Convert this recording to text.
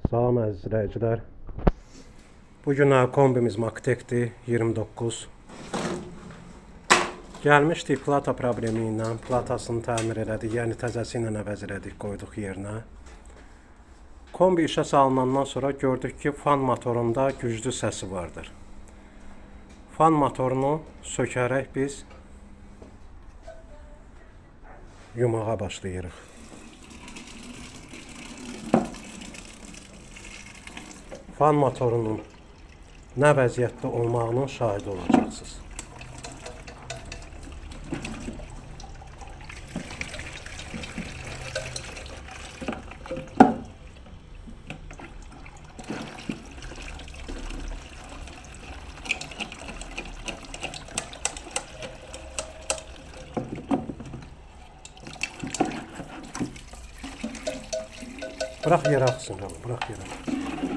Salam əziz izləyicilər. Bu gün kombimiz Maktek'dir 29. Gəlmişdik plata problemi ilə, platasını təmir elədik, yəni təzəsi ilə əvəz elədik, qoyduq yerinə. Kombi işə salınandan sonra gördük ki, fan motorunda güclü səsi vardır. Fan motorunu sökərək biz yumağa başlayırıq. Fan motorunun nə vəziyyətdə olmağının şahidi olacaqsınız. Bırak yere aksın, bırak yere.